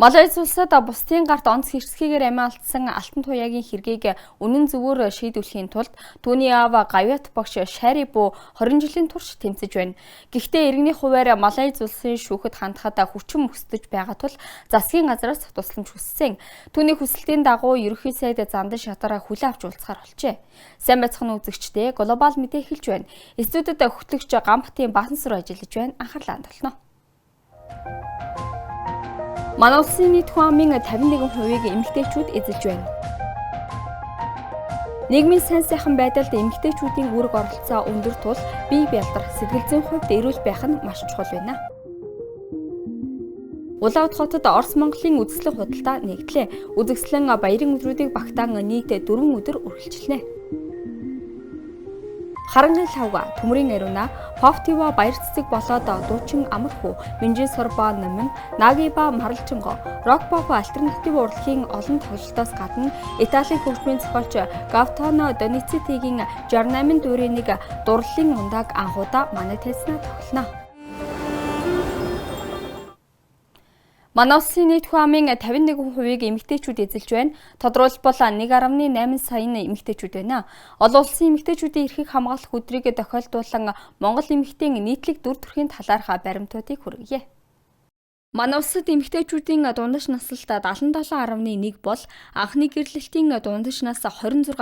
Малайз улсад бусдын гарт онц хэрсхийгээр амиа алдсан Алтан Туяагийн хэргийг үнэн зөвөөр шийдвэрлэхийн тулд түүний аав Гавьяат багш Шарибу 20 жилийн турш тэмцэж байна. Гэхдээ иргэний хуваар Малайз улсын шүүхэд хандахад хүчин мөсдөж байгаа тул засгийн газраас тусламж хүссэн. Түүний хүсэлтийн дагуу ерөнхий сайд Зандан шатараа хүлээн авч уулзахаар болжээ. Сайн байцгаана үзэгчдээ, Глобал мэдээ эхэлж байна. Студид хөтлөгч Гамбатын Баасансар ажиллаж байна. Анхаарлаа хандуулна. Манай улсын нийт хүн амын 51%-ийг эмэгтэйчүүд эзэлж байна. Нийгмийн сайн сайхан байдалд эмэгтэйчүүдийн үүрэг оролцоо өндөр тул бие бялдрах, сэтгэл зүйн хувьд эрүүл байх нь маш чухал байна. Улаанбаатар хотод Орос Монголын үзэсгэлэн худалдаа нэгдлээ. Үзэсгэлэн баярын өдрүүдийг багтаан нийт 4 өдөр үргэлжилнэ. Харангийн лавга, Төмрийн ариуна, Поптива баяр цэцэг болоод дуучин Амархүү, Минжин Сорбо Номин, Нагиба Маралжинго, Рок поп альтернатив урлагийн олон тоглолтоос гадна Италийн хөгжмийн зохиолч Гавтоно Доницетигийн 68 дуурийн нэг дурлалын ундааг анхудаа манай тайзнаа тоглоно. Манай улсын нийт хүн амын 51%-ийг эмэгтэйчүүд эзэлж байна. Тодорхойлбол 1.8 сая эмэгтэйчүүд байна. Олон улсын эмэгтэйчүүдийн эрхийг хамгаалах өдрийг тохиолдуулан Монгол эмэгтэйн нийтлэг дүр төрхийн талаарх баримтуудыг хүргье. Манай улсад эмэгтэйчүүдийн дундаж наслалт 77.1 бол анхны гэрлэлтийн дундаж нас 26.7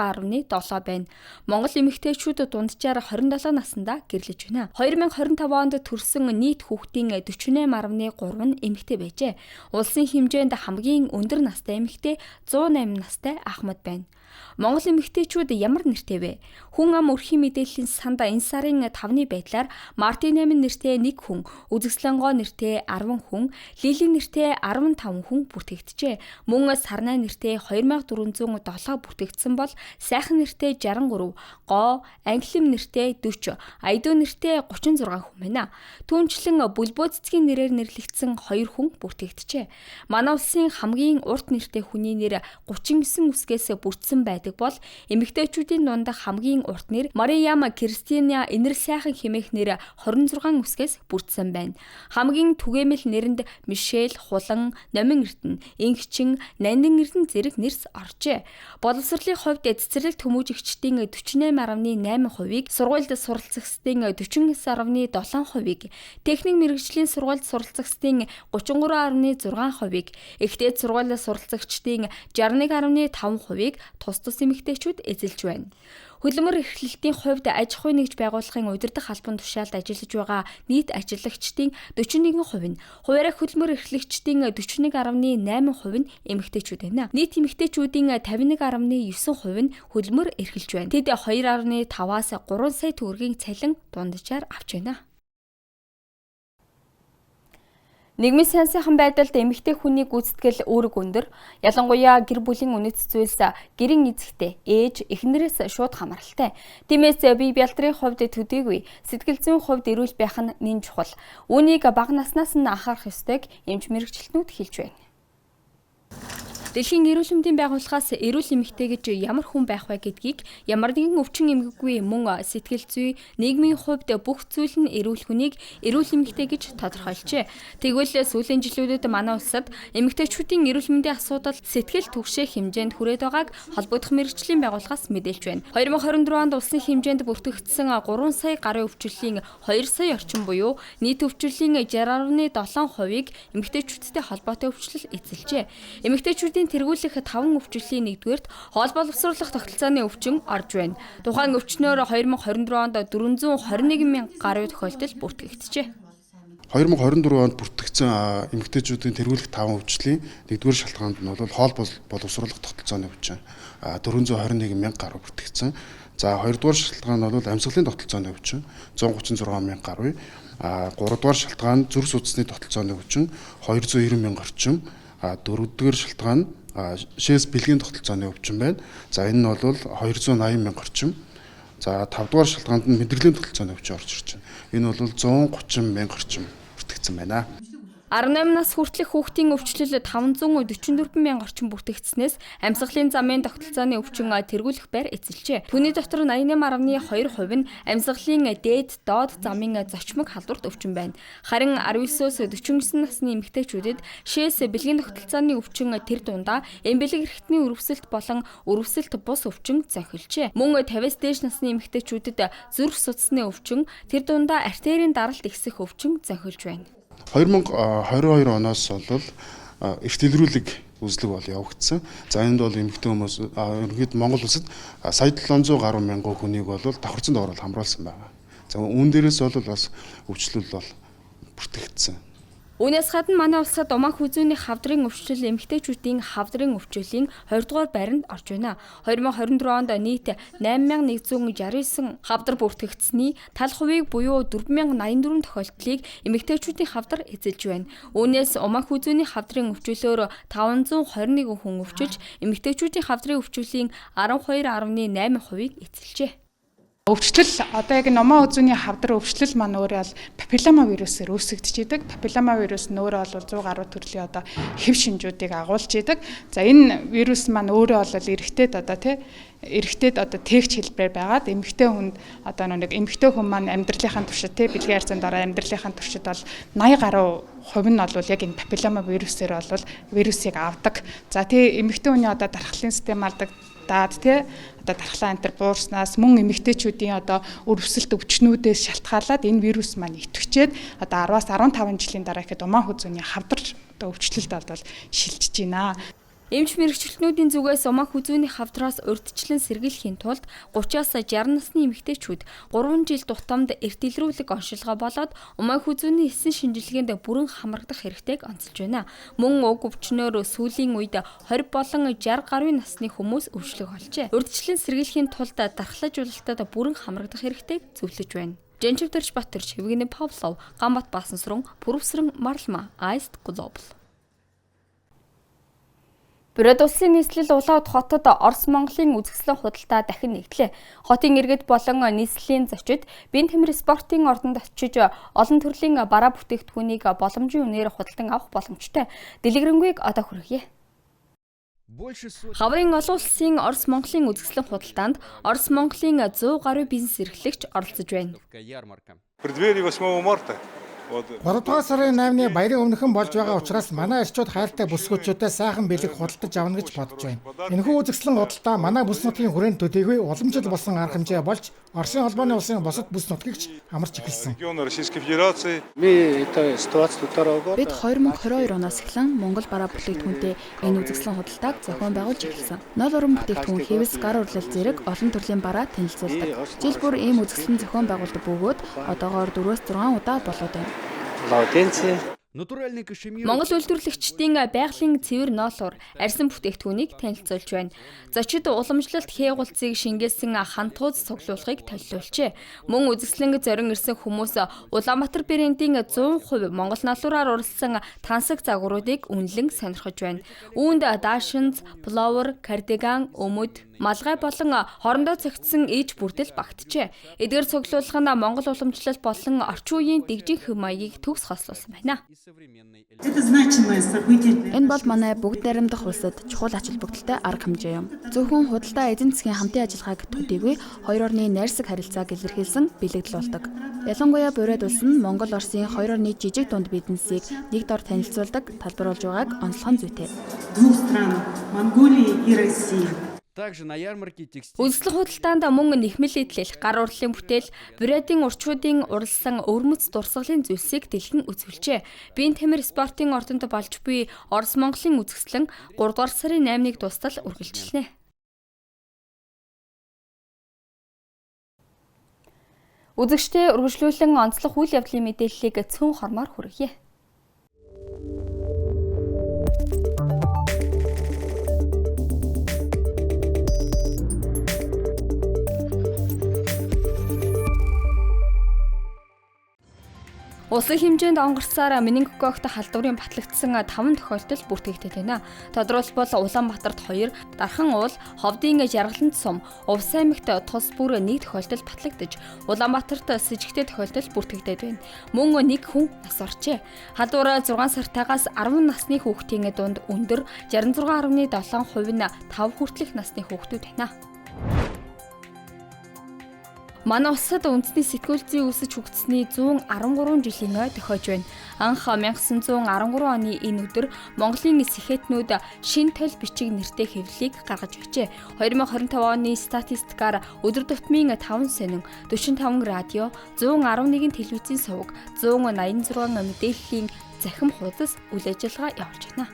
байна. Монгол эмэгтэйчүүд дунджаар 27 наснда гэрлэж байна. 2025 онд төрсэн нийт хүүхдийн 48.3 нь эмэгтэй байжээ. Улсын хэмжээнд хамгийн өндөр настай эмэгтэй 108 настай Ахмад байна. Монгол эмэгтэйчүүд ямар нэртэй вэ? Хүн ам өрхийн мэдээллийн санд энэ сарын 5-ны байдлаар Мартин 8 нэртэй 1 хүн, Үзэсгэлэнгоо нэртэй 10 хүн, Лили нэртэй 15 хүн бүртгэгджээ. Мөн Сарнай нэртэй 2407 бүртгэгдсэн бол Сайхан нэртэй 63, Гоо, Англим нэртэй 40, Айдуу нэртэй 36 хүн байна. Түүнчлэн Бүлбөө цэцгийн нэрээр нэрлэгдсэн 2 хүн бүртгэгджээ. Манай улсын хамгийн урт нэртэй хүний нэр 39 үсгээс бүрдсэн байдаг бол эмэгтэйчүүдийн дунд хамгийн урт нэр Мариям Кристина Энэр сайхан хэмээх нэр 26 үсгээс бүрдсэн байна. Хамгийн түгээмэл нэрэнд Мишель, Хулан, Номин Эрдэнэ, Инхчин, Нандин Эрдэнэ зэрэг нэрс оржээ. Боловсролын хувьд цэцэрлэг төмүүжигчдийн 48.8%-ийг, сургуульд суралцагчдын 49.7%-ийг, техник мэргэжлийн сургуульд суралцагчдын 33.6%-ийг, ихтэй сургуульд суралцагчдын 61.5%-ийг тус тус эмэгтэйчүүд эзэлж байна. Хөдөлмөр эрхлэлтийн хувьд аж ахуй нэгж байгууллагын удирдах албан тушаалд ажиллаж байгаа нийт ажиллагчдын 41% нь, хуваарь хөдөлмөр эрхлэгчдийн 41.8% нь эмэгтэйчүүд байна. Нийт эмэгтэйчүүдийн 51.9% нь хөдөлмөр эрхэлж байна. Тэд 2.5-аас 3 сая төгрөгийн цалин дунджаар авч байна. Нийгмийн сайн сайхан байдалд эмэгтэй хүний гүйцэтгэл үүрэг өндөр. Ялангуяа гэр бүлийн үнэт зүйлс гэрийн эзэгтэй, ээж, эхнэрээс шууд хамааралтай. Тиймээс бие бялдрын хувьд төдийгүй сэтгэл зүйн хувьд эрүүл байх нь нэн чухал. Үүнийг бага наснаас нь анхаарах ёстойг эмч мэргэжилтнүүд хэлж байна. Дэлхийн эрүүл мэндийн байгууллагаас эрүүл эмэгтэй гэж ямар хүн байх вэ гэдгийг ямар нэгэн өвчин эмгэггүй мөн сэтгэл зүй, нийгмийн хувьд бүх зүйл нь эрүүл хүнийг эрүүл эмэгтэй гэж тодорхойлжээ. Тэгвэл сүүлийн жилүүдэд манай улсад эмэгтэйчүүдийн эрүүл мэндийн асуудал сэтгэл түгшээ хэмжээнд хүрээд байгааг холбогдох мэргэжлийн байгууллагаас мэдээлж байна. 2024 онд улсын хэмжээнд бүртгэгдсэн 3 сая гаруй өвчлөлийн 2 сая орчим буюу нийт өвчлөлийн 60.7%-ийг эмэгтэйчүүдтэй холбоотой өвчлөл эзэлжээ. Эмэгтэйчүүдийн тэргүүлэх 5 өвчлөлийн нэгдүгээрт хоол боловсруулах тогтолцооны өвчин орж байна. Тухайн өвчнөөр 2024 онд 421 мянга гаруй тохиолдол бүртгэгджээ. 2024 онд бүртгэгдсэн эмэгтэйчүүдийн тэргүүлэх 5 өвчлийн нэгдүгээр шалтгаанд нь бол хоол боловсруулах тогтолцооны өвчин 421 мянга гаруй бүртгэгдсэн. За хоёрдугаар шалтгаан нь бол амьсгалын тогтолцооны өвчин 136 мянга гаруй. Гуравдугаар шалтгаан нь зүрх судасны тогтолцооны өвчин 290 мянга орчим. Дөрөвдүгээр шалтгаан нь шээс бэлгийн тогтолцооны өвчин байна. За энэ нь бол 280 мянга орчим. За тавдугаар шалтгаанд нь мэдрэлийн тогтолцооны өвчин орж ирж байна. Энэ бол 130 мянга орчим бүртгэгдсэн байна. 18 нас хүртэлх хүүхдийн өвчлөл 544 мянга орчим бүртгэгдсэнээс амьсгалын замын тогтолцооны өвчин тэргүүлэх байр эзэлжээ. Түүний дотор 88.2% нь амьсгалын дээд доод замын зочмог халдварт өвчин байна. Харин 19-өөс 49 насны эмэгтэйчүүдэд шээс бэлгийн тогтолцооны өвчин тэр дундаа эмбэлэг эрхтний өрөвсөлт болон өрөвсөлт бус өвчин зохилжээ. Мөн 50-аас дээш насны эмэгтэйчүүдэд зүрх судасны өвчин, тэр дундаа артерийн даралт ихсэх өвчин зохилж байна. 2022 оноос бол эрт илрүүлэг үзлэг бол явагдсан. За энд бол эмэгтэй хүмүүс ерөнхийд Монгол улсад сая 700 гаруй мянган хүнийг бол давхарцсан доогоор хамруулсан байгаа. За үүн дээрээс бол бас өвчлөл бол бүртгэгдсэн. Үүнээс гадна манай улсад умаа хүзүүний хавдрын өвчлөл эмэгтэйчүүдийн хавдрын өвчлөлийн 20 дугаар байранд орж байна. 2024 онд нийт 8169 хавдар бүртгэгдсэний тал хувийг буюу 4084 тохиолдлыг эмэгтэйчүүдийн хавдар эзэлж байна. Үүнээс умаа хүзүүний хавдрын өвчлөлөөр 521 хүн өвчилж, эмэгтэйчүүдийн хавдрын өвчлөлийн 12.8%-ийг эзэлжээ. Өвчлөл одоо яг номоо үзүүний хавдар өвчлөл маань өөрөө бол папиллома вирусээр үүсгэж идэг. Папиллома вирус нь өөрөө бол 100 гаруй төрлийн одоо хэв шинжүүдийг агуулж идэг. За энэ вирус маань өөрөө бол эрэгтэйд одоо тий эрэгтэйд одоо тэгч хэлбэрээр байгаад эмэгтэй хүнд одоо нэг эмэгтэй хүн маань амьдралынхаа туршид тий бэлгийн харьцаанд ороо амьдралынхаа туршид бол 80 гаруй хувь нь бол яг энэ папиллома вирусээр бол вирусыг авдаг. За тий эмэгтэй хүний одоо дархлын систем алдаг даад тий одоо дархлаа энэ төр буурснаас мөн эмэгтэйчүүдийн одоо өрөвсөлт өвчнүүдээс шалтгаалаад энэ вирус маань идэвхжээд одоо 10-аас 15 жилийн дараа ихэд умаа хүзүүний хавдар одоо өвчлөлт бол шилжиж байна. Эмч мэргэжилтнүүдийн зүгээс умаа хүзүүний хавдраас урьдчилан сэргийлэхийн тулд 30-аас 60 насны эмэгтэйчүүд 3 жил тутамд эрт илрүүлэг оншилгоо болоод умаа хүзүүний эсэн шинжилгээнд бүрэн хамрагдах хэрэгтэйг онцолж байна. Мөн уг өвчнөөр сүүлийн үед 20 болон 60 гаруй насны хүмүүс өвчлөх болжээ. Урьдчилан сэргийлэхийн тулд дархлаажуулалтад бүрэн хамрагдах хэрэгтэйг зөвлөж байна. Жанчвдэрч Батэрч, Евгений Павлов, Ганбат Баасансрун, Пүрвсрэн Марлма, Айст Глобал. Бүрээд улсын нийслэл Улаанбаатар хотод Орос Монголын үзэсгэлэн худалдаа дахин нэгдлээ. Хотын иргэд болон нийслэлийн зочид Бие тамир спортын ордонд очиж олон төрлийн бараа бүтээгдэхүүнийг боломжийн үнээр худалдан авах боломжтой. Дэлгэрэнгүй одоо хүргье. Хаврын олон улсын Орос Монголын үзэсгэлэн худалдаанд Орос Монголын 100 гаруй бизнес эрхлэгч оролцож байна. В преддверии 8 марта 3 дугаар сарын 8-ны баярын өмнөхөн болж байгаа учраас манай эрчүүд хайртай бүсгүүчүүдэд сайхан бэлэг худалдаж авна гэж бодож байна. Энэхүү үзэсгэлэн худалдаа манай бүс нутгийн хүрээнд төдийгүй уламжлал болсон арга хэмжээ болж Оросын холбооны улсын бусад бүс нутгигч амарч эхэлсэн. Бид 2022 оноос эхлэн Монгол бараа бүтээгдэхүүнтэй энэ үзэсгэлэн худалдааг зохион байгуулж эхэлсэн. Нол уран бүтээгдэхүүн хэвс, гар урлал зэрэг олон төрлийн бараа танилцуулдаг. Жил бүр ийм үзэсгэлэн зохион байгуулдаг бөгөөд одоогоор 4-6 удаа болоод байна. Монгол үйлдвэрлэгчдийн байгалийн цэвэр ноолуур арьсан бүтээгдэхүүнийг танилцуулж байна. Зочид уламжлалт хээгулцыг шингээсэн хантууз цуглуулахыг төлөвлөжээ. Мөн үзэсгэлэнг зорин ирсэн хүмүүс Улаанбаатар брендийн 100% Монгол налуураар уралсан тансаг загваруудыг үнэлэн сонирхож байна. Үүнд даашинз, пловер, кардиган, өмд, малгай болон хоорондоо зохицсон иж бүрдэл багтжээ. Эдгээр цуглуулга нь Монгол уламжлал болон орчин үеийн дэгжин хэв маягийг төгс хослуулсан байна. Энэ бол манай бүгд найрамдах улсад чухал ач холбогдолтой арга хэмжээ юм. Зөвхөн худалдаа эдийн засгийн хамтын ажиллагааг төдийгүй хоёр орны найрсаг харилцааг илэрхийлсэн бэлэгдэл болдог. Ялангуяа Бурайд улс нь Монгол Оросын хоёр орны жижиг дунд бизнесийг нэг дор танилцуулдаг, талбаруулж байгааг онцлох нь зүйтэй. Үзэсгэлэн худалдаанд мөн нэхмэл эдлэл, гар урлалын бүтээл, Бурайдын урчуудын уралсан өвөрмөц дурсгалын зүйлсийг дэлгэн үзүүлжээ. Биеийн тамир спортын ордонд болж буй Орос Монголын үзэсгэлэн 3 дугаар сарын 8-ыг дуустал үргэлжилнэ. Үзэгчдээ үргэлжлүүлэн онцлог үйл явдлын мэдээллийг цөөн хормоор хүргье. Улсын хэмжээнд онгорсоор менингококт халдварын батлагдсан 5 тохиолдол бүртгэгдээд байна. Тодорхойлбол Улаанбаатарт 2, Дархан уул, Ховдын Жаргалант сум, Увс аймагт тус бүр 1 тохиолдол батлагдаж, Улаанбаатарт сэжигтэй тохиолдол бүртгэгдээд байна. Мөн нэг хүн нас орчээ. Халдвар 6 сартаагаас 10 насны хүүхдийн дунд өндөр 66.7% нь 5 хүртэлх насны хүүхдүүд байна. Манай улсад үндэсний сэтгүүл зүйн үүсэж хөгжсөний 113 жилийн ой тохиож байна. Анх 1913 оны энэ өдөр Монголын сэхэтнүүд шин тол бичиг нэртэй хэвлэлийг гаргаж байжээ. 2025 оны статистикаар өдөр тутмын 5 сонин, 45 радио, 111 телевизийн суваг, 186 мэдээллийн захим хуудас үйл ажиллагаа явуулж байна.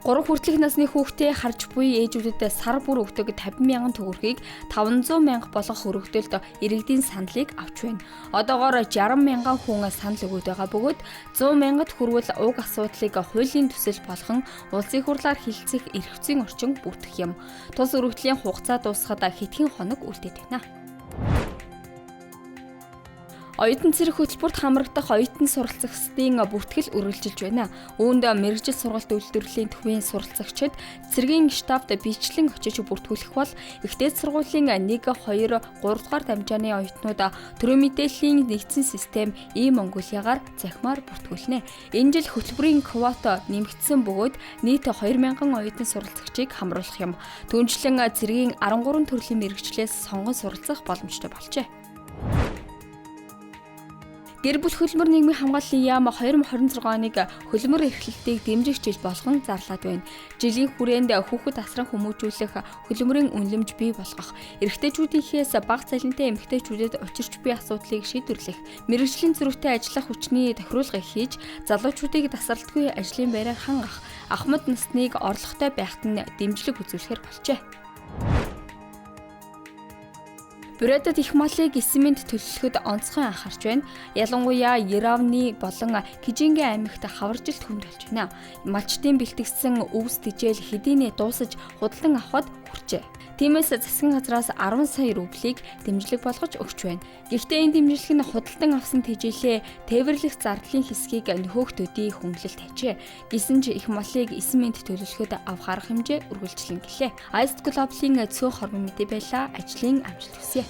3 хүртэлх насны хүүхдээ харж буй ээжүүдэд сар бүр өгдөг 50 мянган төгрөгийг 500 мянга болгох өргөдөлд иргэдийн саналыг авч байна. Одоогоор 60 мянган хүн санал өгөөд байгаа бөгөөд 100 мянгад хүрвэл уг асуудлыг хуулийн төсөл болгон улсын хурлаар хилцэх эрх зүйн орчин бүрдэх юм. Тус өргөдлийн хугацаа дуусахад хэдхэн хоног үлдээд байна. Оюутан цэрэг хөтөлбөрт хамрагдах оюутан суралцагчдын бүртгэл үргэлжилж байна. Үүнд мэргэжил сургалт үйлдвэрлэлийн төвийн суралцагчид цэргийн штабт биечлэн очиж бүртгүүлэх бол их дээд сургуулийн 1, 2, 3 дугаар дамжааны оюутнууд төрийн мэдээллийн нэгдсэн систем e-Mongolia-гаар захимаар бүртгүүлнэ. Энэ жил хөтөлбөрийн квота нэмэгдсэн бөгөөд нийт 2000 оюутан суралцагчийг хамруулах юм. Түүнчлэн цэргийн 13 төрлийн мэргэжлээс сонгон суралцах боломжтой болжээ. Гэр бүл хөдөлмөр нийгмийн хамгааллын яам 2026 оныг хөдөлмөр эрхлэлтийг дэмжих жил болгон зарлаад байна. Жилийн хүрээнд хүүхэд асран хүмүүжүүлэх, хөдөлмөрийн үнэлэмж бий болгох, эрэгтэйчүүдийнхээс бага цалинтай эмэгтэйчүүдэд учирч буй асуудлыг шийдвэрлэх, мэргэжлийн зөрүүтэй ажиллах хүчний тохируулгыг хийж, залуучуудыг тасралтгүй ажлын байраар хангах, ахмад насныг орлоготой байхад нь дэмжлэг үзүүлэхээр болжээ. Бурятад их малыг эсмэнд төлөлөхөд онцгой анхаарч байна. Ялангуяа Яравны болон Кижингийн аймагт хаваржилт хүнд болж байна. Малчдын бэлтгэсэн өвс тижэл хэдийнэ дуусаж худалдан авахд хүрчээ. Тиймээс засгийн газраас 10 сая рублийг дэмжлэг болгож өгч байна. Гэхдээ энэ дэмжлэг нь худалдан авсан тэжээлээ тээвэрлэх зардлын хэсгийг нөхөөх төдий хөнгөлөлт ажээ. Гэсэн ч их малыг эсмэнд төлөлөхөд авах арга хэмжээ үргэлжлэн гэлээ. Айст Глобалын цөөх хормон мэдээ байлаа. Ажлын амжилт хүсье.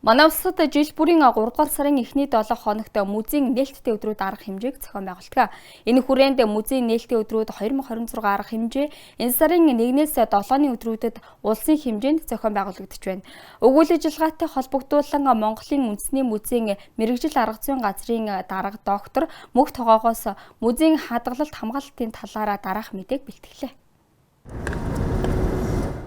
Манай улсад жил бүрийн 3 дугаар сарын эхний 7 хоногт музейн нээлттэй өдрүүд арга хэмжээг зохион байгуулдаг. Энэ хүрээнд музейн нээлттэй өдрүүд 2026 арга хэмжээ энэ сарын 1-ээс 7-ны өдрүүдэд улсын хэмжээнд зохион байгуулагдаж байна. Өгүүл ажиллагаатай холбогдуулан Монголын үндэсний музейн мэргэжил арга зүйн газрын дарга доктор Мөнх Тогоогоос музейн хадгалалт хамгаалалтын талаараа дараах мэдээг бэлтгэлээ.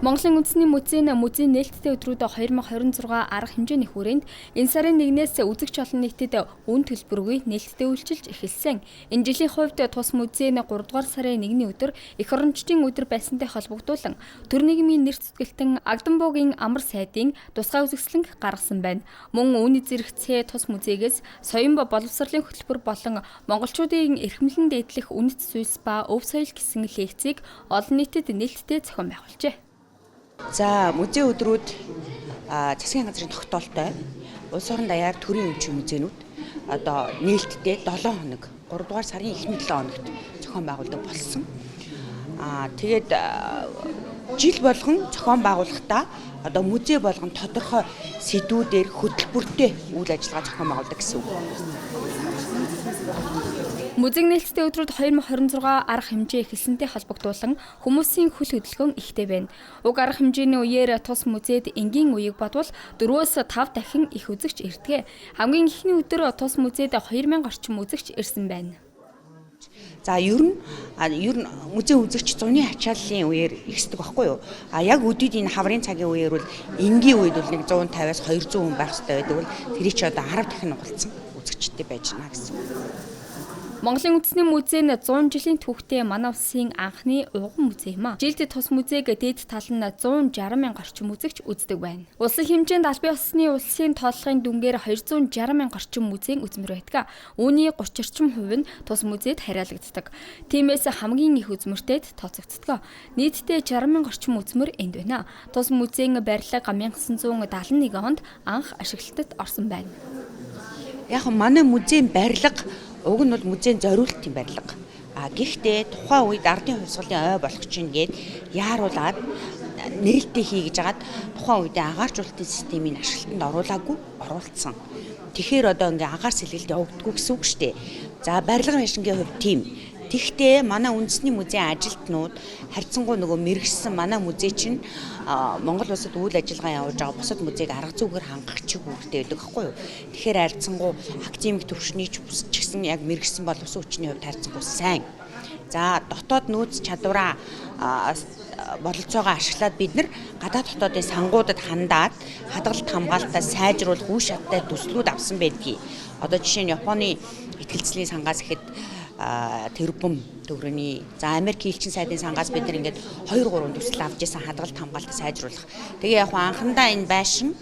Монголын үндэсний музейн музейн нээлттэй өдрүүд 2026 арга хэмжээний хүрээнд энэ сарын 1-ээс үзэгч олон нийтэд үн төлбөргүй нээлттэй үйлчилж эхэлсэн. Энэ жилийн хувьд тус музейн 3 дугаар сарын 1-ний өдөр эх орончдын өдөр байсантай холбогдуулан төр нийгмийн нэр зүтгэлтэн Агдамбуугийн Амар сайдын тусгай үзэсгэлэнг гаргасан байна. Мөн үүний зэрэгцээ тус музейгээс соён боловсролын хөтөлбөр болон монголчуудын эрхэмлэн дээдлэх үнэт зүйлс ба өв соёл гэсэн лекцийг олон нийтэд нээлттэй зохион байгуулжээ. За музей өдрүүд засгийн газрын тогтоолтой улс орон даяар төрийн өмчийн музейнүүд одоо нээлттэй 7 хоног 3 дугаар сарын эхний 7 хоногт зохион байгуулдаг болсон. Тэгээд жил болгон зохион байгуулахдаа одоо музей болгон тодорхой сэдвүүдээр хөтөлбөртэй үйл ажиллагаа зохион байгуулдаг гэсэн үг. Музейн нээлттэй өдрүүд 2026 арга хэмжээ эхэлсэнтэй холбогдуулан хүмүүсийн хөл хөдөлгөөн ихтэй байна. Уг арга хэмжээний үеэр тус музейд энгийн үеийг бодвол 4-5 дахин их үзэгч ирдэг. Хамгийн эхний өдөр тус музейд 2000 орчим үзэгч ирсэн байна. За ер нь музей үзэгч зуны ачааллын үеэр ихсдэг байхгүй юу? А яг өдөрт энэ хаврын цагийн үеэр бол энгийн үед бол нэг 150-аас 200 хүн байх хэрэгтэй байдаг бол тэрийг чи одоо 10 дахин нугалцсан үзэгчтэй байж байна гэсэн үг. Монголын үндэсний музей нь 100 жилийн түүхтэй манай улсын анхны уган музей юм а. Жилд тус музейг дээд тал нь 160 мянга орчим үзэгч үздэг байна. Улсын хэмжээнд албан ёсны улсын тооллогын дүнгээр 260 мянга орчим музейн үзмэр байдаг. Үүний 30 орчим хувь нь тус музейд хариалагддаг. Тиймээс хамгийн их үзмэртэд тооцогддог. Нийтдээ 60 мянга орчим үзмэр энд байна. Тус музейн барилга 1971 онд анх ашиглалтад орсон байна. Яг манай музейн барилга уг нь бол музейн зориултын барилга. А гэхдээ тухайн үед ардын хувьсгалын ой болох чинь гээд яаруулад нээлттэй хий гэж хагаад тухайн үед агааржуулалтын системийг ашиглалтанд оруулаагүй оруулсан. Тэгэхээр одоо ингээ агаар сэлгэлт явагддаггүй гэсэн үг шүү дээ. За барилга байшингийн хувьд тийм. Тэгтээ манай үндэсний музейн ажилтнууд харьцангуй нөгөө мэрэгсэн манай музей чинь Монгол улсад үйл ажиллагаа явуулж байгаа бусад музейг арга зүгээр хангах чиг үүрэгтэй байдаг байхгүй юу. Тэгэхээр харьцангуй академик төвшний ч гэсэн яг мэрэгсэн боловсон хүчний хувьд харьцангуй сайн. За дотоод нөөц чадвараа бололцоогоо ашиглаад бид нар гадаад дотоодын сангуудад хандаад хадгалт хамгаалтаа сайжруулах үе шаттай төслүүд авсан байдгийг. Одоо жишээ нь Японы ихтгэлцлийн сангаас ихэд тэрбум төгрөний за Америк элчин сайдын сангаас бид нар ингээд 2 3 төсөл авч исэн хадгалт хамгаалтаа сайжруулах. Тэгээ яг анхандаа энэ байшин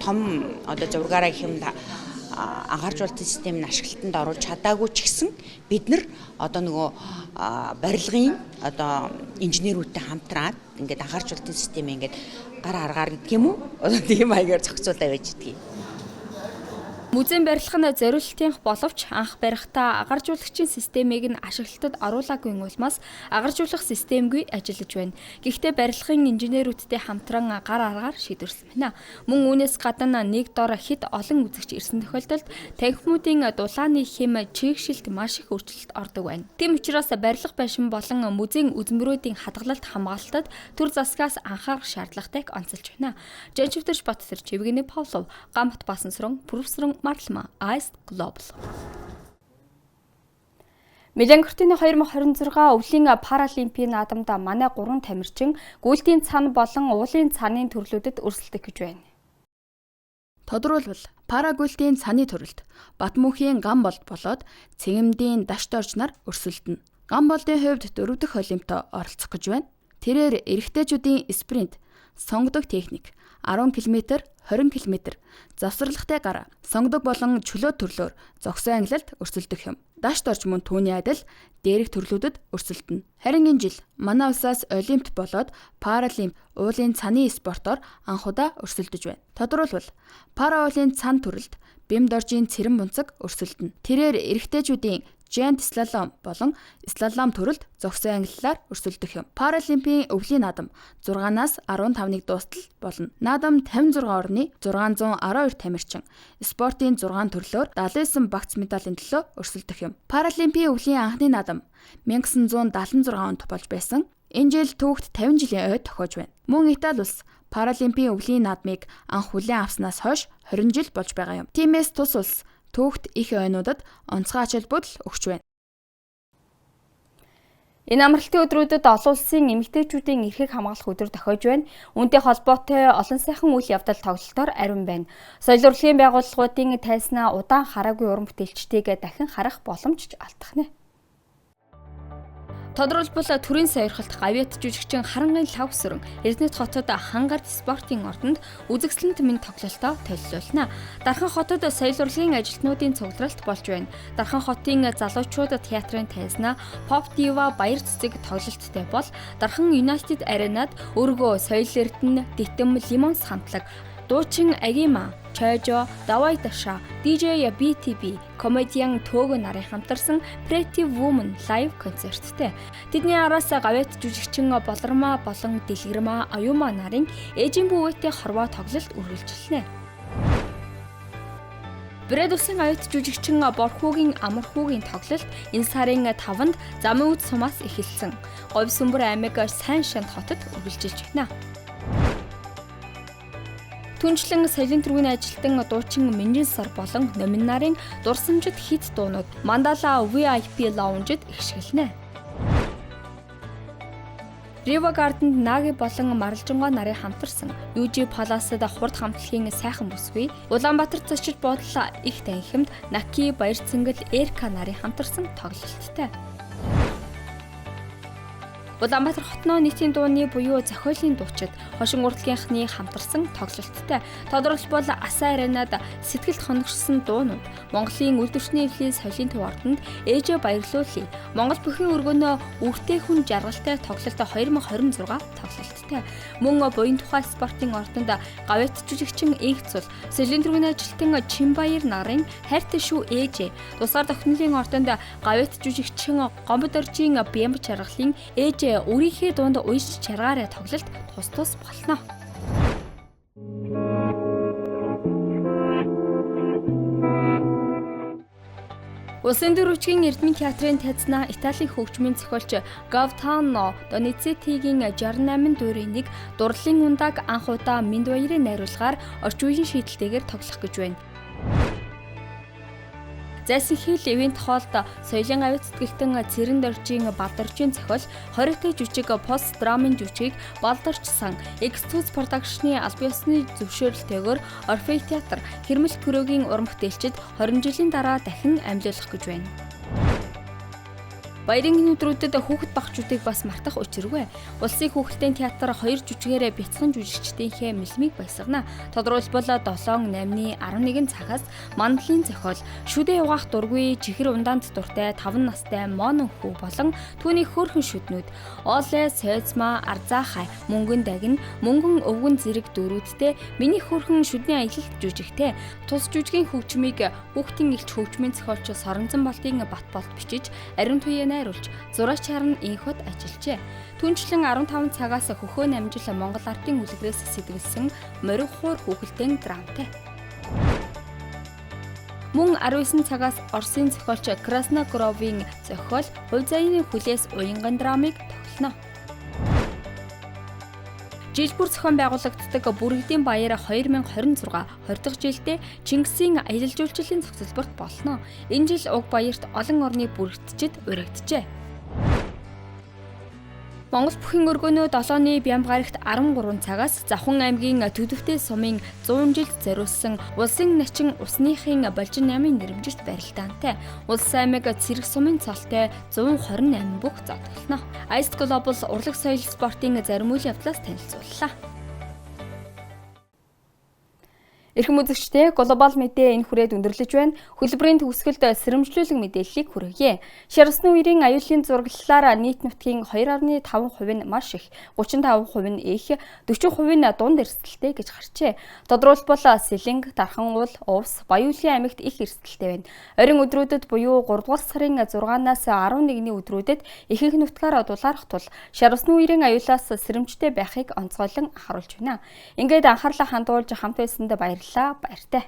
том одоо зургаараа гэх юм агааржуулалтын систем нь ашиглалтанд оруулж чадаагүй ч гэсэн бид нар одоо нөгөө барилгын одоо инженерүүдтэй хамтраад ингээд агааржуулалтын систем ингээд гар аргаар гэдэг юм уу? Одоо тийм маягаар зохицуулаа байж гэдгийг. Музейн барилга нь зориултынх боловч анх барихтаа агааржуулагчийн системийг нь ашиглалтад оруулаагүй улмаас агааржуулах системгүй ажиллаж байна. Гэхдээ барилгын инженерүүдтэй хамтран гар аргаар шийдвэрлсэн байна. Мөн үүнээс гадна нэг дор хэд олон үзэгч ирсэн тохиолдолд танхимуудын дулааны хэм чийгшилт маш их өөрчлөлт ордог байна. Тийм учраас барилга байшин болон музейн үзмэрүүдийн хадгалалт хамгаалалтад төр засгаас анхаарах шаардлагатайг онцолж байна. Жанчвтарч Баттар, Чивгэний Павлов, Гамбат Басансрон, профессор Марлма, Ice Global. Милангортын 2026 өвлийн паралимпийн наадамд манай 3 тамирчин гүйлтийн цан болон уулын цаны төрлүүдэд өрсөлдөх гэж байна. Тодруулбал парагүйлтийн цаны төрөлд Батмөнхийн гам болд болоод Цэнгэмдийн Дашт орж нар өрсөлдөнө. Гам болдын хувьд 4 дахь олимпиад оролцох гэж байна. Тэрээр эрэгтэйчүүдийн спринт, сонгодог техник, 10 км, 20 км завсарлагатай гар, сонгодог болон чөлөө төрлөөр зогсоо ангилалд өрсөлдөх юм. Дашт орж мөн түүний адил дээрх төрлүүдэд өрсөлдөнө. Харин энэ жил манай улсаас олимпиад болоод паралимп уулын цаны спортоор анх удаа өрсөлдөж байна. Тодруулбал пара уулын цан төрөлд Бэмдоржийн Цэрэн бунцаг өрсөлдөнө. Тэрээр эрэгтэйчүүдийн Giant Slalom болон Slalom төрөлд зогсоо ангиллаар өрсөлдөх юм. Паралимпийн өвлийн наадам 6-наас 15-ыг дуустал болно. Наадам 56 орны 612 тамирчин спортын 6 төрлөөр 79 багц медалийн төлөө өрсөлдөх юм. Паралимпийн өвлийн анхны наадам 1976 онд болж байсан. Энэ жил түүхт 50 жилийн ой тохиож байна. Мөн Итали улс Паралимпийн өвлийн наадмыг анх хүлээн авснаас хойш 20 жил болж байгаа юм. Тиймээс тус улс түүхт их ойнуудад онцгой ач холбогдол өгч байна. Энэ амралтын өдрүүдэд олон улсын эмэгтэйчүүдийн эрхийг хамгаалах өдөр тохиож байна. Үүнтэй холбоотой олон сайхан үйл явдал тоглолтоор ариун байна. Соёл урлагийн байгууллагуудын тайснаа удаан хараагүй уран бүтээлчдийг дахин харах боломж ч алдах нэ. Тодруулбал төрийн сойрхолт гавьяат жүжигчин Харангийн лав сүрэн Эрдэнэт хотод хангард спортын ордонд үзэсгэлэнт минь тоглолтоо төлөвлөлнө. Дархан хотод соёл урлагийн ажилтнуудын цугларалт болж байна. Дархан хотын залуучууд театрын тайзнаа Pop Diva баяр цэцэг тоглолттой бол Дархан United Arena-д өргөө соёл эрдэнэ Дитэм Лимонс хамтлаг дуучин Агима, Чойжо, Давай Даша, DJ BTB, комедиан Төгө нарын хамтарсан Pretty Woman live концерттэй. Тэдний араас гавьяат жүжигчин Болормаа болон Дэлгэрмаа Аюума нарын ээжийн бүүгээтэй хорвоо тоглолт үргэлжилнэ. Бүрээд улсын гавьяат жүжигчин Борхүүгийн Амархүүгийн тоглолт энэ сарын 5-нд Замын үд сумаас эхэлсэн. Говь сүмбэр аймаг Сайн Шанд хотод үргэлжилж байна. Түншлэн соёлын түргүүний ажилтан дуучин Минжин сар болон Номин нарын дурсамжит хит дуунууд Мандала VIP лаунжид ихшгэлнэ. Riva Garden-д Наги болон Маралжингоо нарын хамтарсан UG Palace-д хурд хамтлагийн сайхан бүсгүй, Улаанбаатар зочид буудлаа их танхимд Наки Баярцэнгэл Эрка нарын хамтарсан тоглолттой. Улаанбаатар хотноо нийтийн дууны буюу зохиолын дуучид хошин урлагийнхны хамтарсан тоглолттой. Тодорхойлбол Аса аренад сэтгэлд хоногшсон дуунууд Монголын үйлдвэрчний эвлийн соёлын төв ордонд ээжээ баярлуулъя. Монгол бүхэн өргөнөө үртэй хүн жаргалтай тоглолт 2026 тоглолттой. Мөн буян тухай спортын ордонд гавьяат жүжигчин Инх цул, соёлын түргэн ажилтан Чимбаяр нарын хайртай шүү ээжээ. Тусгаар тогтнолын ордонд гавьяат жүжигчин Гомбодоржийн Бямб чаргалын ээжээ өөрийнхөө дунд уйж чаргаарай тоглолт тус тус болно. Улсын дөрвчгийн Эрдмийн театрын тайзнаа Италийн хөгжмийн зохиолч Гавтано Доницеттигийн 68 дуурийн нэг дурлалын ундааг анх удаа Мэнд баярын найруулгаар орчин үеийн шийдэлтэйгээр тоглох гэж байна. Зайсан хил ивент хоолд соёлын авиат сэтгэлтэн Цэрэн доржийн Балдоржийн зохиол 20-тэй жүжиг пост драмын жүжигийг Балдорчсан X2 продакшны аль биесны зөвшөөрөлтөөр Орфей театр Хэрмэл Көрөөгийн уран бүтээлчид 20 жилийн дараа дахин амьлуулах гэж байна. Баярын энэ өдрүүдэд хүүхэд багчуудыг бас мартах учиргүй. Улсын хүүхэлдэйн театр 2 жүжигээрээ бяцхан жүжигчдийнхээ мэлмийг баясгана. Тодорхойлбол 7, 8-ны 11 цагаас мандлын зохиол шүдэ угаах дургүй чихэр ундаанд дуртай 5 настай Монон хүү болон түүний хөөрхөн шүднүүд Олэ, Сойцмаа, Арзаахай, Мөнгөн дагин, Мөнгөн өвгөн зэрэг дөрүүдтэй миний хөөрхөн шүдний аялалт жүжигтэй. Тус жүжигийн хөгжмийг хүүхдийн элч хөгжмийн зохиолч Соронзон болтын Бат болт бичиж Ариун туяа найруулж зураач харан инхот ажиллажээ. Түнчлэн 15 цагаас хөхөө намжил Монгол ардын үлгэрээс сэтгэлсэн морин хуур хүүхэлдэйн драмтай. Мөн 19 цагаас Оросын зохиолч Красногоровын зохиол Хувь заяаны хүлээс уянган драмыг тоглоно. Жил бүр зохион байгуулагддаг Бүрэгдийн баяр 2026 20 дахь жилдээ Чингисийн аялал жуулчлалын зохицолборт болно. Энэ жил уг баярт олон орны бүрэгдчид уригджээ. Монгол бүхэн өргөнөө 7-ны Бямб гарагт 13 цагаас Завхан аймгийн Төдөвтэй сумын 100 жилд зориулсан улсын начин усныхын Болжин 8-ын нэрмжит барилдаантай. Улс аймаг Цэрэг сумын цолтой 128 бүх зодглоно. Ice Global урлаг соёл спортын зарим үйл явдлаас танилцууллаа. Эрхэм үзэгчдээ глобал мэдээ энэ хүрээд өндөрлөж байна. Хөтөлбөрийн төгсгөлд сэрэмжлүүлэн мэдээллийг хүргье. Шарсны үерийн аюулын зураглалаар нийт нутгийн 2.5% нь маш их, 35% нь их, 40% нь дунд эрсдэлтэй гэж гарчээ. Тодорхойлбол Сэлэнг, Дархан уул, Увс, Баяуулын аймагт их эрсдэлтэй байна. Оройн өдрүүдэд буюу 3 дугаар сарын 6-наас 11-ний өдрүүдэд ихэнх нутгаар дулаарах тул шарвсны үерийн аюулаас сэрэмжтэй байхыг онцгойлон анхааруулж байна. Ингээд анхаарлаа хандуулж хамт байсанд баярлалаа. Баяртай.